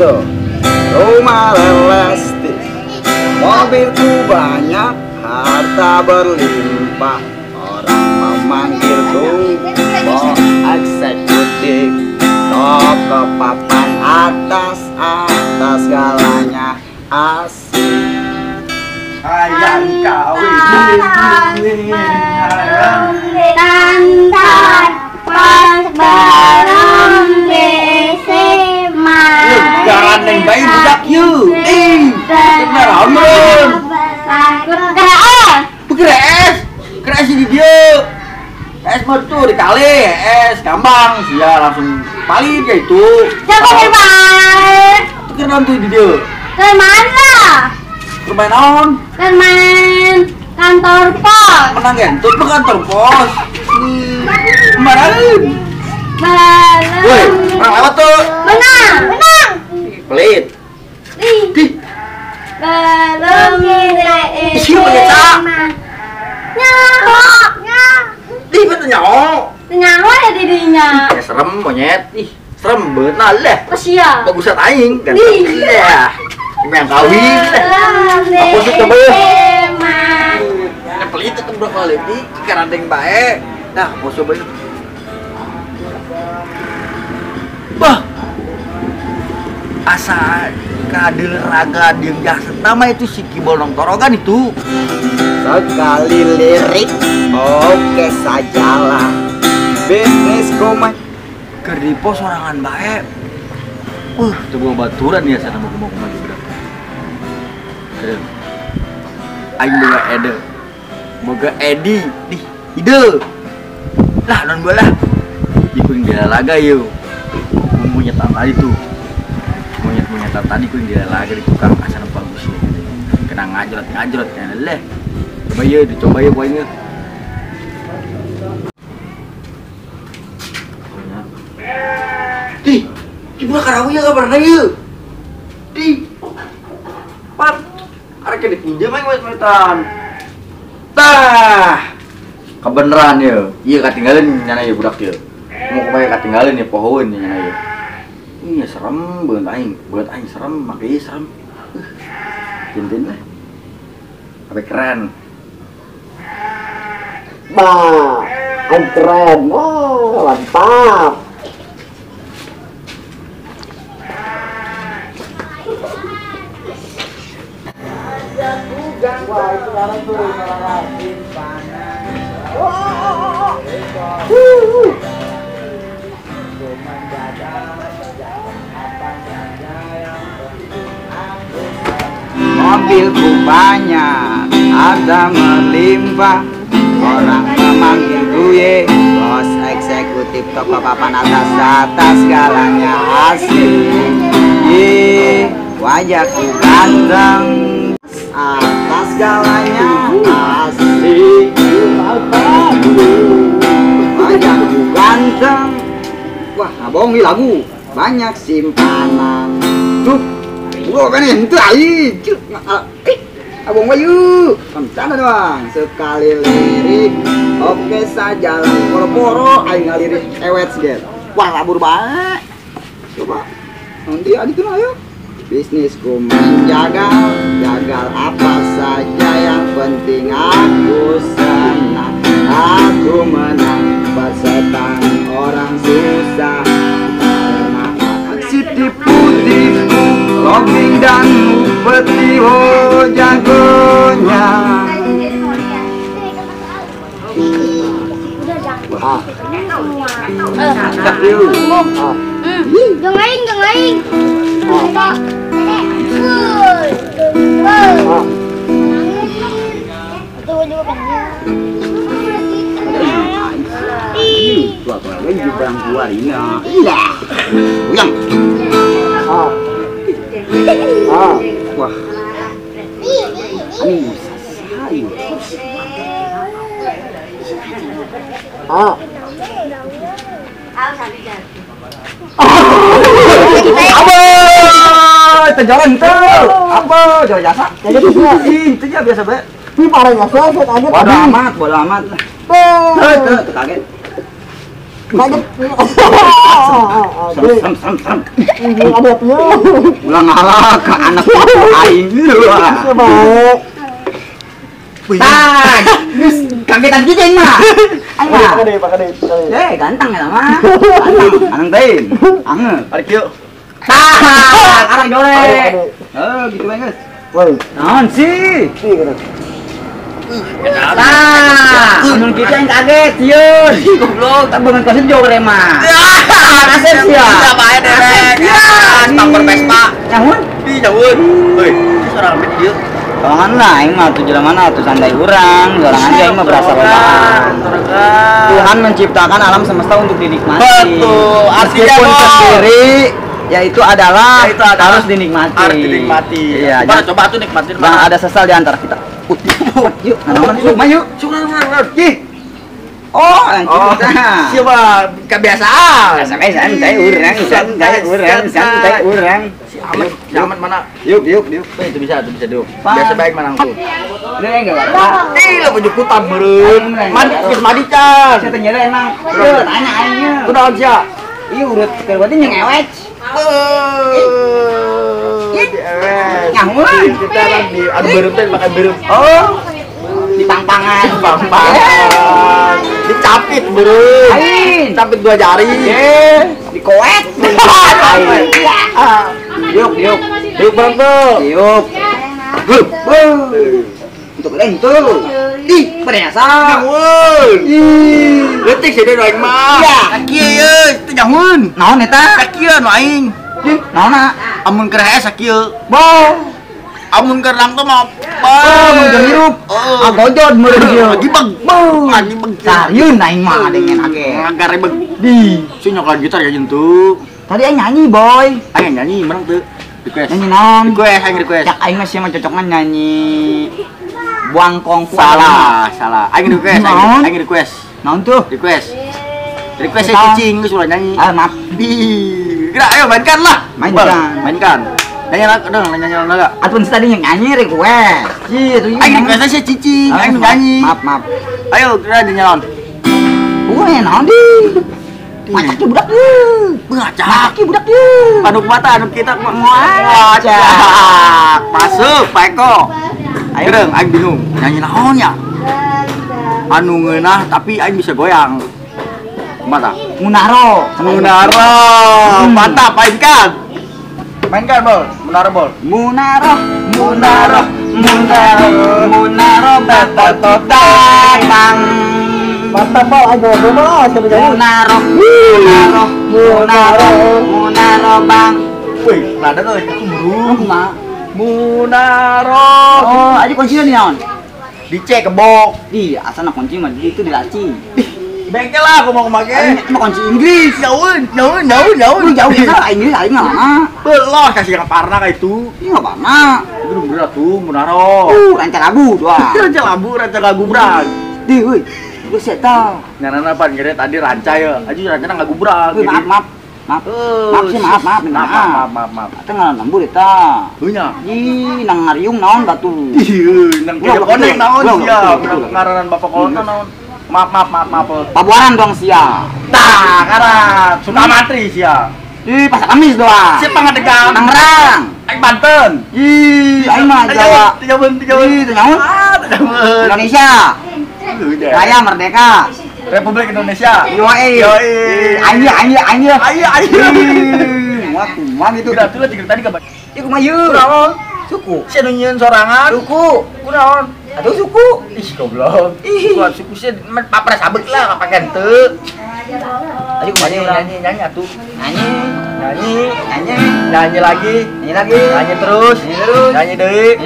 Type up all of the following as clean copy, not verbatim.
tuh. Rumah lelesti, mobilku banyak, harta berlimpah. Orang memanggilku bos eksekutif, toko papan atas, atas segalanya asik. Hayang kawin tantan pas bareng SMA. Garandeng bae budak yeuh. Ih, naon? Beres. Keres di dieu. Es mah tuh dikali, es gampang sia langsung paling kayak itu. Coba bae. Tuker naon tuh di dieu? Ke mana? Ke main naon? Ke main kantor pos. Menang ngentut ke kantor pos. Kemarin. Woi, menang lewat tuh. Menang, menang. Pelit. Di. Belum Isi monyet. Nyaho. Ih, betul nyaho. Nyaho ya dirinya. Ya serem monyet. Ih, serem banget nah leh. Sia. Bagusat aing kan. Iya. Yang kawin. Aku sih coba ya. Ini pelit itu bro kali ini karandeng bae. Nah, mau coba ini. Bah. Asa kadil raga jeung jasa nama itu si Ki Bolong Torogan itu. Sekali lirik oke sajalah. Bisnis main keur di pos sorangan bae. Coba baturan ya sana mau kumaha budak. Keren. Aing boga ede. Boga Edi, di ide. Lah non bola. Ikutin dia laga yeuh. Monyetan tadi tuh. Monyet-monyetan tadi kuing dia laga di tukang asana bagus ya. Kena ngajrot-ngajrot kan leh. Coba yeuh, dicoba yeuh poinnya. Di, di budak karawi ya kabarna yeuh. Di. Pat, arek dipinjem aing monyet-monyetan. Tah. Kebeneran yeuh. Ieu katinggalin nyana yeuh budak yeuh. Mau kumaha katinggalin ya pohoeun nyana yeuh. Iya serem banget aing serem, makanya serem. Tintin lah. Tapi keren. Bah, aing keren. Oh, mantap. Wah, itu orang tuh mobilku banyak, ada melimpah. Orang memanggil gue bos eksekutif toko papan atas, atas segalanya asik. Ye, wajahku ganteng, atas segalanya asik. Wajahku ganteng. Wah, ngabong nih lagu. Banyak simpanan. Tuh, gua kan itu aing. Abang Bayu, kencana doang. Sekali lirik, oke saja lah. Boro-boro aing ngalirik ewet seget. Wah, labur bae. Coba nanti adi tuh ayo. Bisnisku menjagal, jagal apa saja yang penting aku senang. Aku menang persetan orang susah. Karena aksi tipu-tipu, lobbying dan upeti, oh jagonya. Wah. Jangan. Wah. Ini sayu. Apa? Jalan tuh. Apa? Jalan jasa. Itu ya biasa be. Ini parah nggak sih? Kaget. Bodo amat, bodo amat. Tuh, kaget. Kaget. Sam. Ada pieu. Ulah ngalah ka anak aing. Baik. Tah, geus kagetan kieu aing mah. Aing mah. Pakade. Eh, ganteng eta mah. Ganteng, anang teuing. Angeut. Ari kieu. Tah, arang jore. Heuh, gitu bae geus. Woi. Naon sih? Tah, mun kitu aing kaget sieun. Goblok, tak beungeut kasih jore mah. Kasep sia. Bisa bae derek. Stopper Vespa. Nyamun? Di nyamun. Heuy, sorang bet ieu. Sorangan lah aing mah tuh jelema mana tuh santai urang, sorangan ge aing mah berasa lobaan. Tuhan menciptakan alam semesta untuk dinikmati. Betul. Artinya meskipun sendiri yaitu adalah, harus dinikmati. Harus dinikmati. Iya, coba tuh nikmatin. Jangan ada sesal di antara kita. Yuk, yuk. Ih. Oh, siapa kebiasaan. Santai urang, Si Ahmad, mana? Yuk. Itu bisa diuk. Biasa baik manang tuh. Ini enggak apa. Ih, lah penjemputan meureun. Mandi geus mandi can. Sia teh nyere emang. Yeuh, tanya aingnya. Kunaon sia? Ih, urut keur berarti nyeng ewec. Diewec. Nyamun. Kita lagi anu beureum teh makan beureum. Oh. Di pangpangan. Dicapit beureum. Capit 2 jari. Dikoet. Diuk. Diuk bang tuh. Diuk. Untuk kalian tuh. Ih, berasa. Nyamun. Ih, leutik sih deui aing mah. Sakieu ye, teu nyamun. Naon eta? Sakieu nu aing. Ih, naonna? Amun keur hees sakieu. Bo. Amun keur langto mah. Mun keur hirup. Agojod meureun ieu. Gibeg. Bo. Gibeg. Sarieun aing mah ngadengen age. Ngarebeg. Di. Si nyokan gitar ya jentu. Tadi aing nyanyi, boy. Aing nyanyi menang teu. Request. Nyanyi naon? Request, aing request. Cak aing mah sia mah cocokna nyanyi Buangkong. Salah. Aing request, aing request. Naon tuh? Request. Request si cicing geus ulah nyanyi. Ah, maaf. Gerak, ayo mainkan lah. Mainkan. Nyanyi lah, dong, nyanyi lah. Atun tadi nyanyi request. Ih, itu aing request si cicing, aing nyanyi. Maaf. Ayo, gerak nyanyi naon? Wah, naon di? Macak ki budak ieu. Macak ki budak ieu. Panuk mata anu kita macak. Masuk, Pak Eko. Ayo dong, aing bingung. Nyanyi naon ya? Anu ngeunah tapi aing bisa goyang. Mata. Munaro. Mantap, mainkan. Mainkan, Bol. Munaro, Bol. Munaro, Munaro batato datang. Mantap, Bol. Ayo, Bol. Munaro, Munaro, Bang. Wih, nada tuh itu buru. Kumaha? Munaro. Oh, aja kuncinya nih, naon? Dicek kebok. Ih, asana kunci mah itu dilaci. Bengkel lah, aku mau kemake. Aing mah kunci Inggris. Jauh. Jauh bisa Inggris aing mah. Belah kasih yang parna kayak itu. Ih, enggak parna. Itu berat tuh Munaro. Ranca labu doang. Ranca labu brag. Di, euy. Geus eta. Nyanana pan gede tadi ranca ya. Aja rancana enggak gubrag. Maaf. Maaf. Eta ngaran lembur eta. Heuh nya. Ih, nang ngariung naon batu. Ih, nang koneng naon sia. Ngaranan bapak kolot naon. Maaf. Pabuaran dong sia. Tah, karat. Sukamatri sia. Ih, pasar Kamis doang. Siapa ngadegang? Tangerang. Aing Banten. Ih, aing mah Jawa. Tijaun. Ih, teu Indonesia. Raya merdeka. Republik Indonesia. Yoi. Ayo. Wah, kumaha gitu. Udah tuh lah tadi kabar. Ieu kumaha ieu? Kunaon? Suku. Sia nu nyieun sorangan. Suku. Kunaon? Atuh suku. Ih, goblok. Ih, suku sia papres sabek lah kapakean teu. Ayo kumaha nyanyi atuh. Nyanyi. Nyanyi lagi. Nyanyi terus. Nyanyi deui.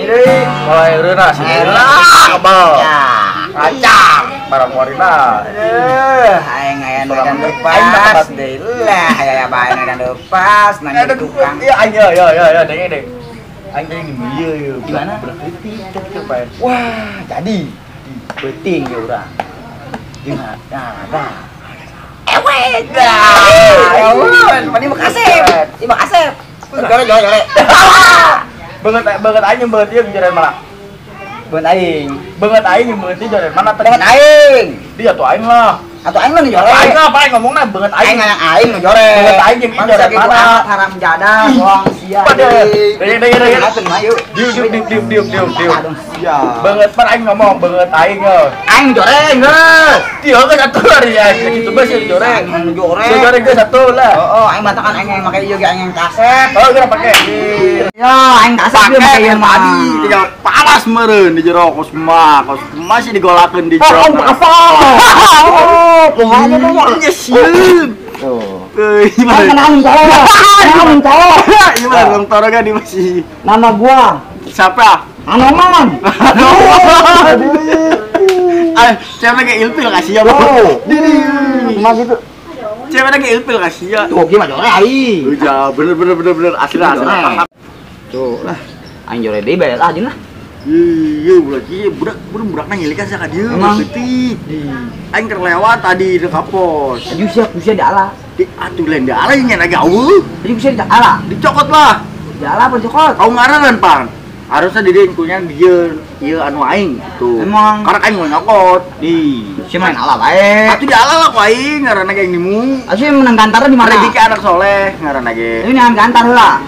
Mulai reuna sih. Kebal. Rancak barang warina. Aing aya nu edan lepas deui lah, aya bae nu edan lepas nanya tukang. Iya, aing ya, denge deh. Aing teh ieu ieu. Gimana? Wah, jadi beuting ya urang. Gimana? Nah, Ewek. Ewek. Mani mah kasep. Ieu mah kasep. Jore. Banget aing nyembeut ieu joran mana? Banget aing. Banget aing nyembeut ieu joran mana tadi? Banget aing. Dia tuh aing lah. Atau aing mah nu jore. Aing apa aing ngomongna beungeut aing. Aing nu jore. Beungeut aing jeung jore mana? Haram jadah doang sia. Deng. Diuk. Beungeut pan aing ngomong beungeut aing heuh. Aing jore geus. Dieu geus atuh ari aing kitu bae sia jore. Aing nu jore. Sia jore geus atuh lah. Heeh, aing batakan aing yang make ieu ge aing yang kasep. Oh, geus pake. Ya, aing kasep ieu make ieu mah. Tadi tinggal panas meureun di jero kos mah, kos masih digolakeun di jero. Oh, kumaha ya sieun. Tuh. Euy, gimana? Gimana Bang Toroga di masih. Nama gua siapa? Anoman. Ah, siapa lagi ilfil kasih ya, Bang? Dini. Cuma gitu. Siapa lagi ilfil kasih ya? Tuh, gimana jore ai. Iya, bener asli. Tuh lah. Aing jore deui bae lah jeung lah. Iya, budak ieu budak ngilikan sia ka dieu leutik. Aing keur lewat tadi di kapos. Tadi usia di ala. Di atuh lain di ala nya naga eueuh. Tadi usia di ala. Dicokot lah. Di ala apa dicokot? Kau ngarangan pan. Harusnya di dieu kunya dieu ieu anu aing gitu. Emang karena aing mau nyokot. Di si main ala bae. Atuh di ala lah ku aing ngaranna ge nimu. Atuh menang gantar di mana? Rezeki anak soleh ngaranna ge. Ini nang gantar heula.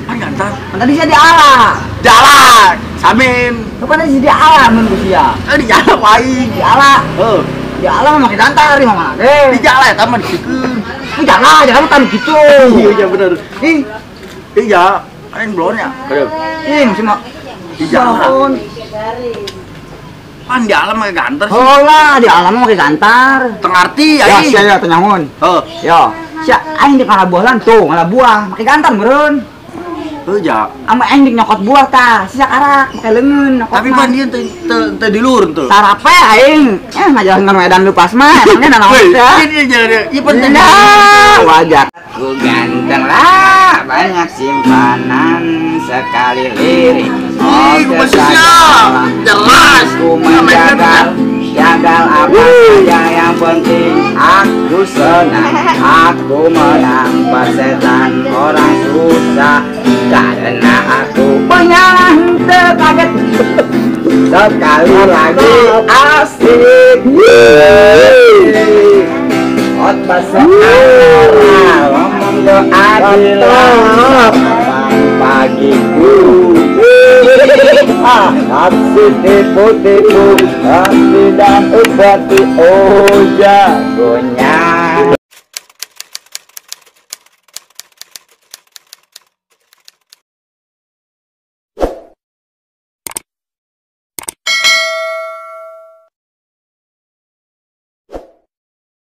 Pan gantar. Pan tadi sia di ala. Di ala. Samin. Lu kan tadi di ala mun ku sia. Di ala ku aing. Di ala. Heuh. Di ala mah make gantar di mana ge. Di ala eta mah disikeun. Di ala, jangan tan gitu. Iya bener. Ih. Iya, aing belonnya. Ih, mesti mah. Di jalan. Pan di alam make gantar sih. Oh lah, di alam mah make gantar. Tengarti aing. Ya, sia ya tenyangun. Heuh. Yo, sia aing di ngalabuahlan tuh, ngalabuah make gantar meureun. Heuh ja. Ame aing dik nyokot buah tah, sia karak make leungeun nyokot. Tapi pan dieu teu di luhur teu. Sarape aing. Eh ngajalan edan lupas mah, emangnya nanaon teh. Ieu penting. Wajar. Ku ganteng lah, banyak simpanan sekali lirik. Oh, jelas. Ku menjagal, jagal apa saja yang penting aku senang, aku menang persetan orang susah karena aku punya kaget sekali lagi asik. Khotbah searah ngomong doa dilang pagiku. Aksi tipu-tipu, aksi dan upati, oh jagonya.